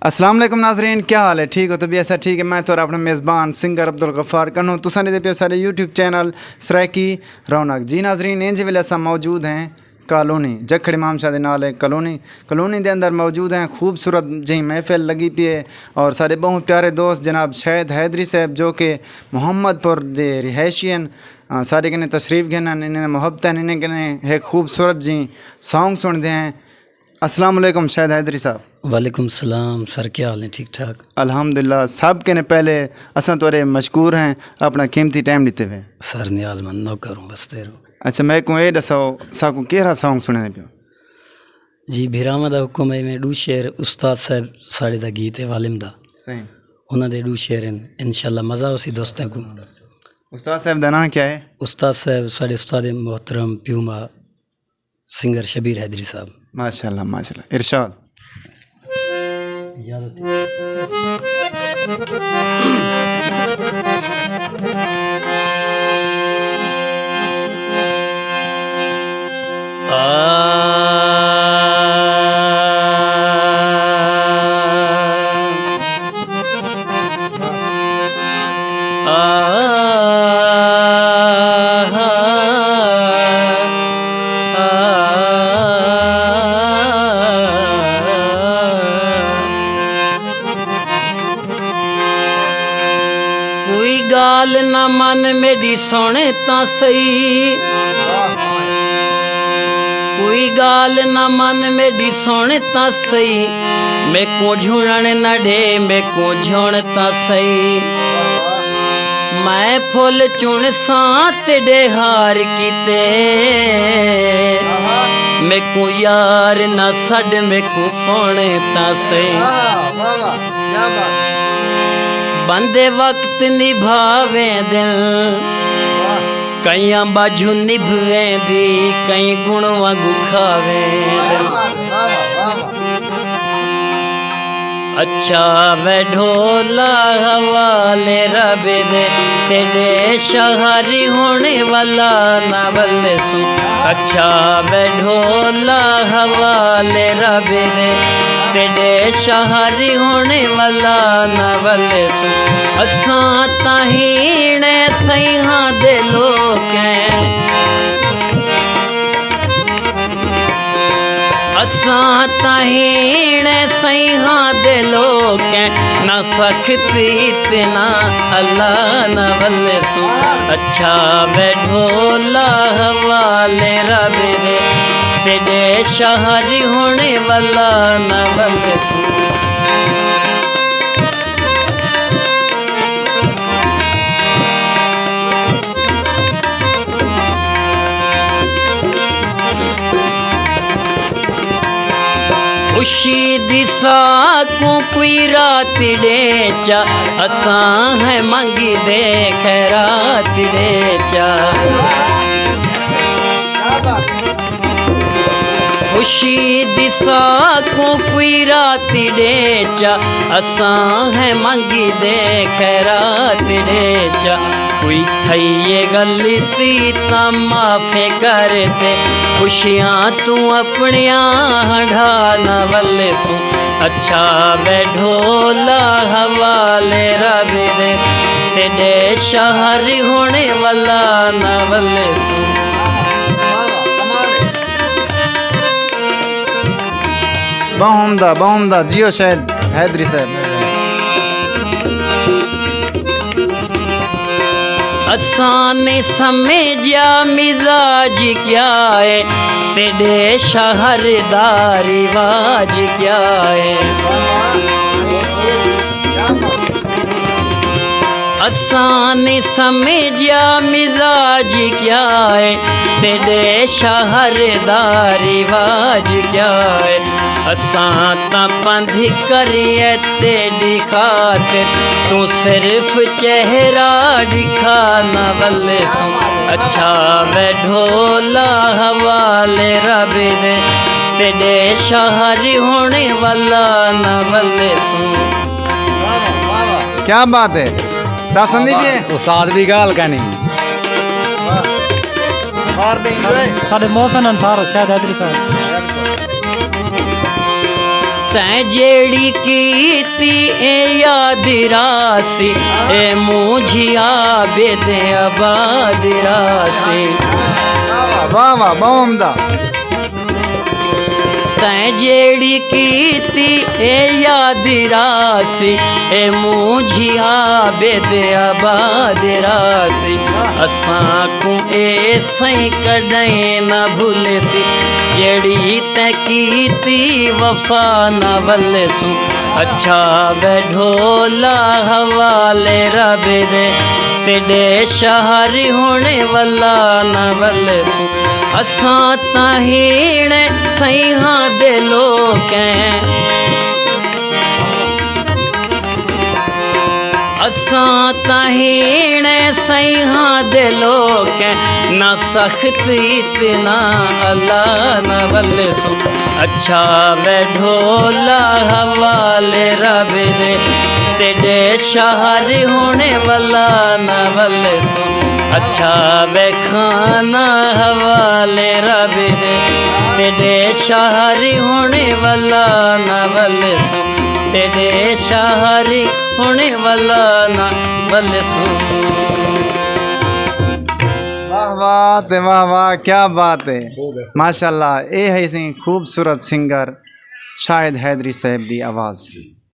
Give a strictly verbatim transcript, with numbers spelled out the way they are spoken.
السلام علیکم ناظرین، کیا حال ہے؟ ٹھیک ہو؟ طبیعت سب ٹھیک ہے؟ میں تھوڑا اپنا میزبان سنگر عبدالغفار کنوں، تساں نے دے پیو سارے یوٹیوب چینل سرائیکی رونق۔ جی ناظرین، انج ویلے اساں موجود ہیں کالونی، جکھڑ امام شاہ دے نال ہے کالونی۔ کالونی دے اندر موجود ہیں، خوبصورت جہیں محفل لگی پئی ہے اور سارے بہت پیارے دوست جناب شاہد حیدری صاحب جو کہ محمد پور دے رہائشی ہیں، آ، سارے کنے تشریف گھن ہیں، انہیں محبت ہیں، انہیں کنے ایک خوبصورت جہیں سانگ سن دے ہیں۔ السلام علیکم شاہد حیدری صاحب۔ وعلیکم السلام سر، کیا حال ہیں؟ ٹھیک ٹھاک؟ الحمدللہ، سب کنے پہلے اساں تہاݙے مشکور ہیں اپݨا قیمتی ٹائم ݙتے ہوئے۔ سر نیاز مند نوکر ہوں، بس تیرو۔ اچھا، میکوں اے ݙساؤ، ساکوں کیڑھا سانگ سݨیندے پیو؟ جی، بھراواں دا حکم ہے، میں ݙو شعر، استاد صاحب ساݙے دا گیت ہے والم دا۔ صحیح۔ انہاں دے ݙو شعر ہیں، انشاءاللہ مزہ ہوسی دوستاں کوں۔ استاد صاحب دا ناں کیا ہے؟ استاد صاحب ساݙے استاد محترم پیو ماں سنگر شبیر حیدری صاحب۔ ماشاءاللہ، ماشاءاللہ۔ ارشاد۔ اجازت ہے۔ آ، آ، آ، آ۔ کوئی ڳالھ نہ من میݙی، سُݨ تاں سہی۔ کوئی ڳالھ نہ من میݙی، سُݨ تاں سہی۔ میکوں جھوݨݨ نہ ݙے، میکوں جھوݨ تاں سہی۔ میں پھل چُݨساں تیݙے ہار کیتے۔ میکوں یار نہ سݙ، میکوں پُݨ تاں سہی۔ واہ، واہ، واہ، کیا بات ہے۔ بندے وقت نبھاویندن، واہ۔ کئیں ٻجھ نبھ ویندی، کئیں ڳݨ وانگوں کھاویندن۔ واہ، واہ، واہ، واہ۔ اچھا وے ڈھولا حوالے رب دے، تیݙے شہر ہُݨ ولا نہ ولسوں۔ اچھا وے ڈھولا حوالے رب دے، تیݙے شہر ہُݨ ولا نہ ولسوں۔ اساں تاں ہیݨے سئیاں دے لوک ہیں۔ اساں تاں ہیݨے سئیاں دے لوک ہیں، نہ سختی تے نہ اللہ نہ ولسوں۔ اچھا وے ڈھولا حوالے رب دے، تیݙے شہر ہُݨ ولا نہ ولسوں۔ خوشی دی ساکوں کوئی رات ݙے چا، اساں ہیں منگدے خیرات ݙے چا۔ خوشی دی ساکوں کوئی رات ݙے چا، اساں ہیں منگدے خیرات ݙے چا۔ کوئی تھئی اے غلطی تاں معاف کر تے، خوشیاں توں اپݨیاں ہنڈھا نہ ولسوں۔ اچھا وے ڈھولا حوالے رب دے، تیݙے شہر ہُݨ ولا نہ ولسوں۔ ٻہوں عمدہ، ٻہوں عمدہ، جیو شاہد حیدری صاحب۔ اساں نے سمجھیا مزاج کیا ہے، تیݙے شہر دا رواج کیا ہے۔ اساں نے سمجھیا مزاج کیا ہے، تیݙے شہر دا رواج کیا ہے۔ اساں تاں پندھ کریے تیݙی خاطر، توں صرف چہرہ ݙکھا نہ ولسوں۔ اچھا وے ڈھولا حوالے رب دے، تیݙے شہر ہُݨ ولا نہ ولسوں۔ کیا بات ہے، چا سندی پئی ہے؟ استاد بھی ڳالھ کائنی۔ ساݙے محسن انصار شاہد حیدری صاحب۔ تیں جیڑھی کیتی اے یاد راسی، اے مونجھی عابد آباد راسی۔ واہ واہ، ٻہوں عمدہ۔ تیں جیڑھی کیتی اے یاد راسی، اے مونجھی عابد آباد راسی۔ اساں کوں اے سئیں کݙہیں نہ بھلیسی، جیڑھی تیں کیتی وفا نہ ولسوں۔ اچھا وے ڈھولا حوالے رب دے، تیݙے شہر ہݨ ولا نہ ولسوں۔ اساں تاں ہیݨ سئیاں دے لوک ہیں، اساں تاں ہیݨ سئیاں دے لوک ہیں، نہ سخت اتنا اللہ نہ ولسوں۔ اچھا وے ڈھولا حوالے رب دے، تیݙے شہر ہݨ ولا نہ ولسوں۔ اچھا وے خانہ حوالے رب دے، تیݙے شہر ہݨ ولا نہ ولسوں۔ تیݙے شہر ہݨ ولا نہ ولسوں۔ واہ واہ تے واہ واہ، کیا بات ہے۔ ماشاءاللہ، اے ہئی سئیں خوبصورت سنگر شاہد حیدری صاحب دی آواز۔